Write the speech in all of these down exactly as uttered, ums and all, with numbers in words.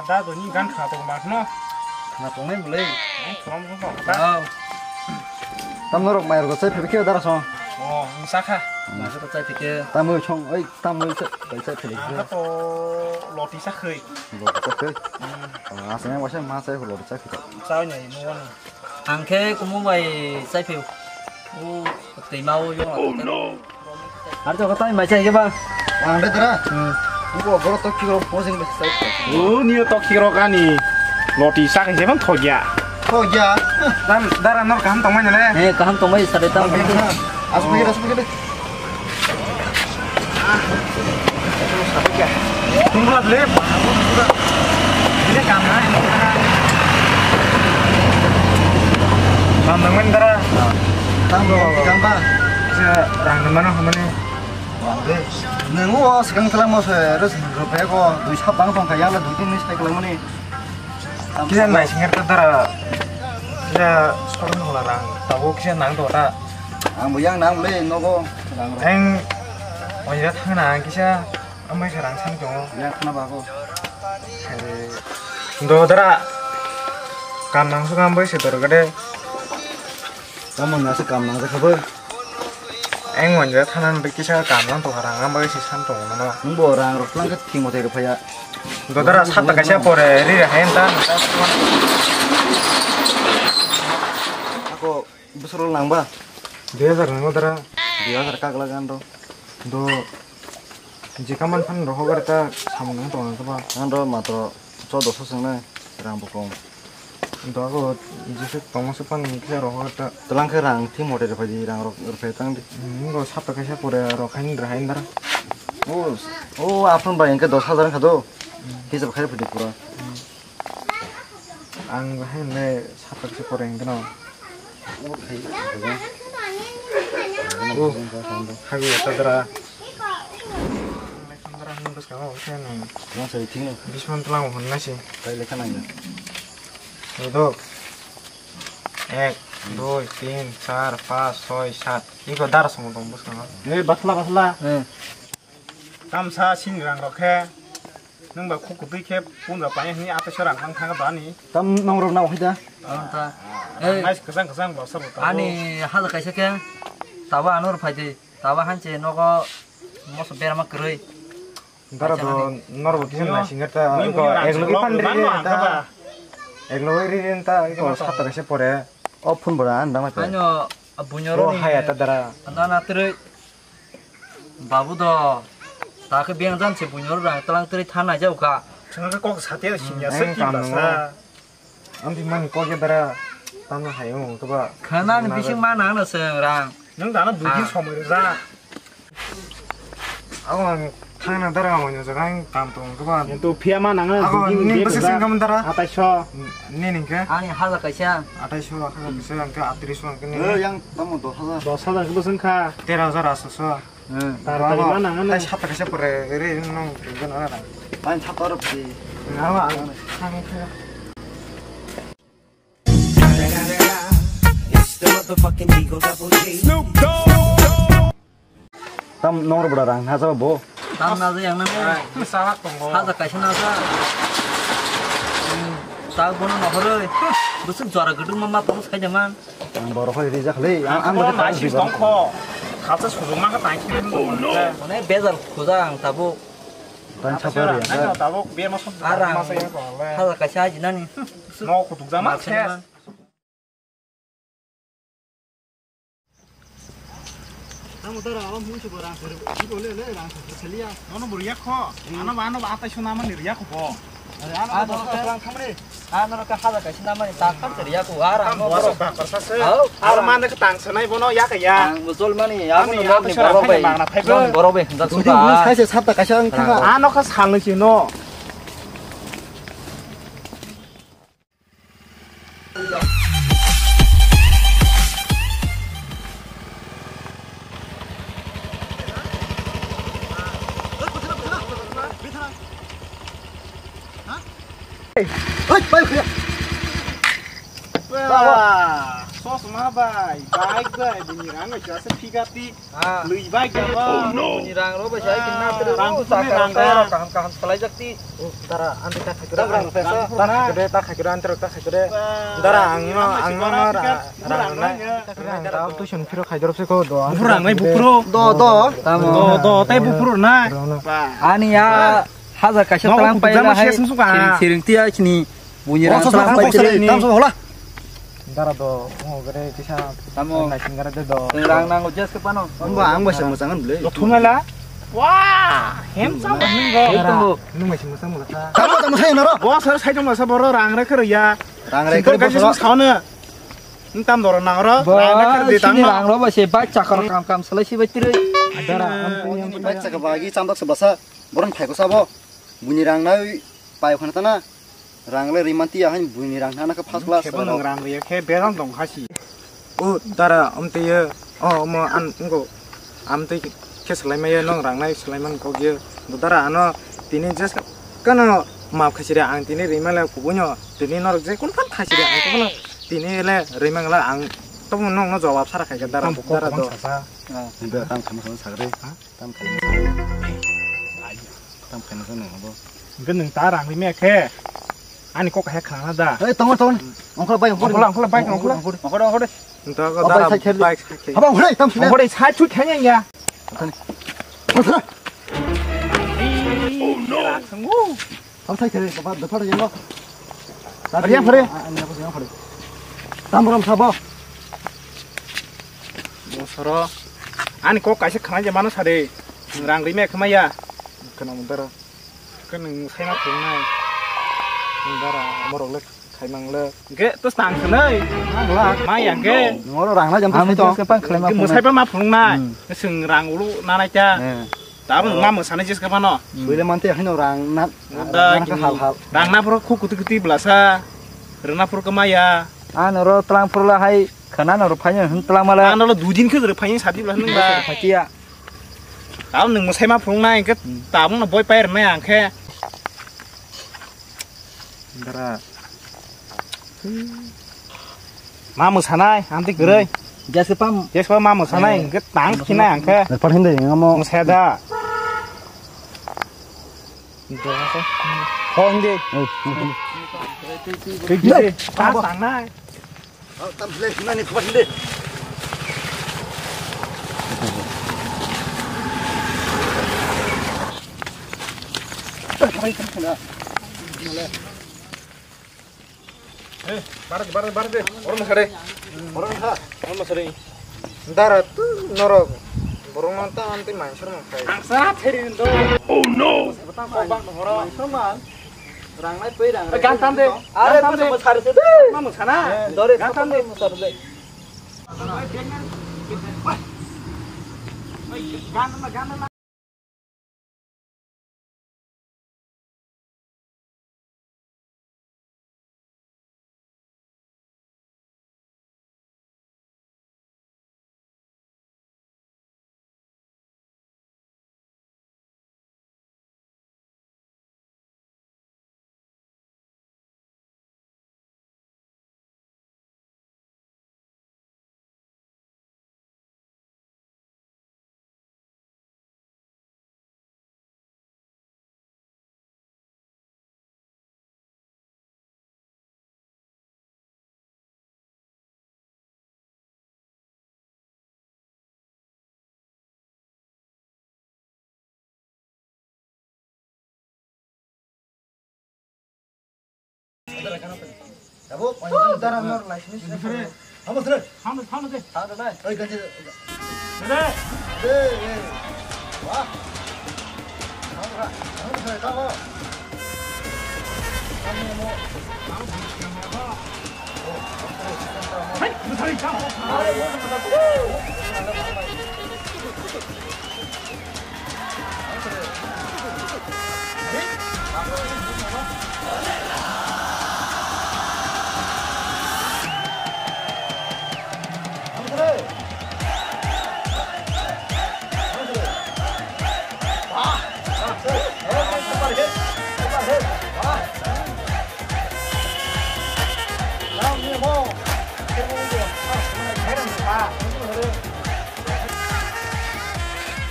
Da doni gan khna tong ma khno. Khna tong nai bwlai. Khna tong ma khno. Tamo norok mai rok chai phikhe dara song. Oh, wng sakha. Mai rok chai phikhe. Tamo song, oi, tamo chai, chai phikhe. Ang to loti sakhai. Loti sakhai. Hmm. Ah, asal yang wasa ma chai loti sakhai. Chai nai mo wani. Ang khe kumu bai chai phio. O twima o yong. Oh no. Ar to kata mai chai ke ba? Ang de dara. Hmm. Uko boro to kiro posing bai chai. O niyo to kiro kani. Loti sak je ban thogya. Thogya. Dan dara nor kaham tongmai nale. Eh, kaham tongmai sare tam. Asal kira, asal kira. Rang nangmani dara. Tang bo, tang ba. Kisa rang nangmano hamani. Nang o sekang telang mo se, res rupaya ko, dui sap bang tong kaya la, dui tin ni sai kelang mani. Kisa nai singer ta dara. Kisa sorong hola rang. Tabo kisa nang do ta. Ang bo yang nang le nogo. Eng, oya thang na kisa, amai se rang sang tongo. Ya khna ba ko. Are, do dara. Kam nang su kam bai se dor gade. Tamo na se kam nang kha bo. Eng, oya thana kisa kam nang to rang am bai se san tongo no. Nung bo rang rok lang khe thimo te rupaya. Do dara sat kaisa pore ri ra hen ta. Ako Bwswk rok nang ba? Dui hazar nango dara. Dui hazar kagla gan do. Do jika man phan rohok ar ta samung nang tong ang ba. Ang do matro chodoso swngnai rang bo kong. Do ago jisa tongma se pan kisa rohok ar ta. Tlang khe rang thi mote rw phai di rang rok rw phai tang di. Hmm, go sap ta kaisa pore rok hain rw hain dara. O, o aphun bai engke dos hazar kha do. Hisab khai phai di pura. Ang bahai le sapak se koreng gano. Oh, hai, hai. Oh, hagu ya tadra. Tadra hwn bwskang o khe nung. Tlang sai thik no. Bisman tlang hwn na si. Kai lekha nang ya. Dok. Ek, dui, tin, char, pas, soi, sat. Iko dara songo tong bwskang o. Eh, basla, basla. Eh. Tamsa sini rang rok khe. Nung ba khuk kwtwi khe punja panya hwnwi atai sora ang thang thang bani. Tam nong rok nang hoi da. Ang ta. Ei. Nais kwchang kwchang ba sabo ta. Ani hala kaisa khe. Tabo ano rw phai di. Tabo hanche nogo moso berama kwrwi. Dara do norok kisa nai singa ta. Iko eglo ki pan ri ta. Eglo ri ri ta iko sat ta kaisa pore. O phun bora an dama ta. Ano bunyoro ni. O haya ta dara. Ana na kwrwi. Babu do, ta khe beng jan se buino rang tlang twi than nai jau kha. Chwng khe kok satia singya se ki basa. Ang di man kok ya dara tamo hai o to ba. Khana ni bising ma nang na seng rang. Nang dana dui din somoi rwja. Ako ang thang na dara mo nyo jaga ang kam tong ko ba. Yang tu phia ma nang na dui din. Ako ni basi sing kam dara. Atai so. Ni ning khe? Ani haja kaisa. Atai so haja kaisa ang khe atris so ang khe ni. Eh, yang tamo dos hajar. Dos hajar khe bwswng kha. Tero hajar aso so. Hmm. Tar tari ma nang na. Tai sat kaisa pore ri nong ri na na. Pai sat oro phi. Ama. It's the motherfucking Eagle Double G. Tam nor bwla rang na jaba bo. Tam na jaya nang. Ai, bwsa hak tongo. Haja kaisa na ja. Hmm, ta bono nohoroi. Bwswk jora gudung ma ma tong sai de man. Ang borok hoi rijak le. Ang ang ang nai si tong kho. Khalsa sujung ma ka tang khe. Mane bezar khuja ang tabuk. Tan chapa ri. Nai no tabuk be ma som. Arang. Ma sai ko le. Haja kaisa jinani. No khutuk jama. Tamo dara, alam hun se borang sir. Ibo le le rang sir selia. Nono buriya kho. Ano ba ano ba atai sona mani riya kho bo. Ano ba rang khamre. Ano ka hala kaisa namani ta khan riya kho ara. Ano borok ba parsa se. Aro mane ka tang sanai bono ya ka ya. Ang bujol mani ya. Ani atai sona borok bai. Borok bai hinda suka. Sai se sapta kaisa ang thanga. Ano ka salni sino. Chosma bai, bike bai, bini rang bai, jasa phigati, Ah. Lui bike bai. Oh, no. Bini rang ro bai, sai kinna Ah, tere rang ro, bini sakha rang rang. Kaham kaham salai jakti. Oh, dara, ante ta khaikre. Dara, rang rang rang. Ta khaikre, ta khaikre, ante ta khaikre. Ba, Dara, ang no, ang no, rang ra, rang rang rang. Rang rang. Rang rang, tuition phiro khaidorop se ko do. Buphuru rang nai, buphuru. Do, do. Tamo. Do, do, tai buphuru na. Ba. Ani ya, hajar kaisa Nogo tlang kutu pai jama la hai. Siya sung suka. Siring, siring tia chini. Buini rang song song song pai song sini. Tam song hola. Dara do, oh, gede kisa. Tamo. Nai sing gara de do. Rang nango jes ke pano. Ang ba, ang ba se mosangan bele. Lo thumela. Wah, handsome ni go. Dara, nung ba se mosang mula ta. Tamo, tamo sai naro. Bo sar sai tamo sa boro rang re kere ya. Rang re kere bo sar. Singkol kaisa song sauna. Ntam doro nang ro. Bo, rang re kere de sini tang rang ro ba se bike chakar kam kam salai si bai tiri. Dara, am bike chakar bagi chamdak se basa. Boron phai ko sabo. Buini rang nai pai khana ta na. Rang le rimanti ya hain buini rang hana khe first class. Khe bo rang. Nwng rang riya khe berang dong khasi. O dara, amtwi ye, o omo an wngkho, amtwi khe swlai maya nwng rang nai swlai man kok ye. Bo dara ano tini je kano map khasi re ang tini rimale kubui no tini norok je kun phan khasi re ang tobo no tini le rimang la ang tobo nwng no jawab sara khai khe dara. Tam kok dara tam do. Sasa. Ah. Nda tam khama khama sagre. Ha? Tam khaina sa. Tam khaina sa nang bo. Hwnkhe nwng ta rang rimaya khe ani kok hai khana da. Ei, tongo, tongo. Ongkhola bai, ongkhola. Ongkhola, ongkhola bai, ongkhola. Ongkhola, ongkhola. Nta ko dara bai, bai. Haba, ongkhola, tam sini. Ongkhola, sai chu khanya ya. Ongkhola. Oh no. Rak sangu. Ang thai khe, baba, dophar yang lo. Ari yang phare. Ang yang phare. Tam rom sabo. Bosoro. Ani kok kaisa khana je mano sade. Rang ri me khama ya. Kana mundara. Kan nung sai ma thung nai. Mundara amorok le khai mang le. Ge to stang khna. Mang la. Ma yang ge. Ngoro rang na jam to. Ke pang khlai ma. Musai pa ma phung nai. Sing rang ulu nanai cha. Tabuk ma mwsana jeska phano. Buile mante haino rang na. Da rang ka hal hal. Rang na phuru khu kuti kuti blasa. Rang na phuru kama ya. Ano ro tlang phuru la hai khana no ro phaino hin tlang mala. Ano lo dudin khe ro phaino sadi blasa nung ba. Phatia. Tabuk nung mwsai ma phung nai khe tabuk no boi pai rwnai ang khe. Dara. Ma mwsanai, amtwi kwrwi. Gas ke pam. Gas pa ma mwsanai, hwnkhe tang khinai ang khe. Par hindi, ngamo. Mwsaya da. Ho hindi. Kiki si. Ta tangnai. Tam sile, nani khabar hindi. Eh, barang, barang, barang deh. Orang masih ada. Orang ha. Orang masih ada. Dara tu norok. Borong nonton nanti main serem kai. Ang sana theri ndo. Oh no. Betang kau bang norok. Main serem man. Rang nai pei rang. Gantam de. Are tu masih ada. Ma masana. Dore gantam de. Masih ada. Gan ma gan ma. Abo, paisa dara nor license. Amo sir. Tamo, tamo de. Tamo de. Oi, ganti. De. De, de. Wah. Tamo, tamo, tamo. Tamo, tamo. Hai, besar tamo.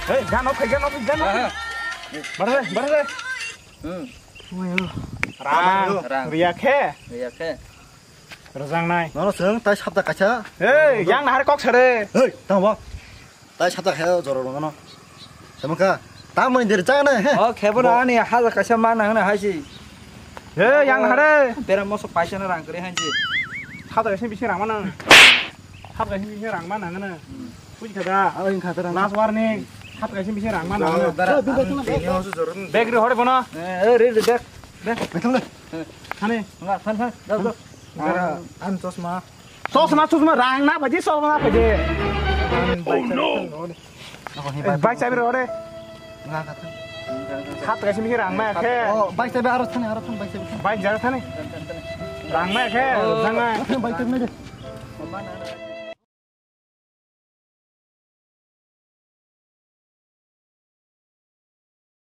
Hei, gano phai, gano phai, gano phai. Aha. Barre, barre. Hmm. Rang, rang. Riya khe. Riya khe. Rajang nai. Nono seng, tai sapta kaisa. Hei, yang nahar kok sare. Hei, tang bo. Tai sapta khe joro rong no. Sama ka. Tamoni der jang nai, he. O, khebo na ani haja kaisa ma nang na haisi. Hei, yang nahar. Bera moso paisa na rang kre hanji. Haja kaisa bisi rang ma nang. Hap kaisa bisi rang ma nang na. Buji kha da? Ang kha da. Last warning. Hap kaisa bisi rang ma nang na. Bag ri hore bono. Eh, ri ri bag. Bag. Betul deh. Hani. Enggak, han han. Jauh jauh. Ang chosma. Chosma chosma rang na baji chosma baji. Oh no. Bike sabi hore. Hap kaisa bisi rang ma khe. Oh, bike sabi aro thani aro thani bike sabi. Bike jaga thani. Rang ma khe. Jang ma. Bike sabi de.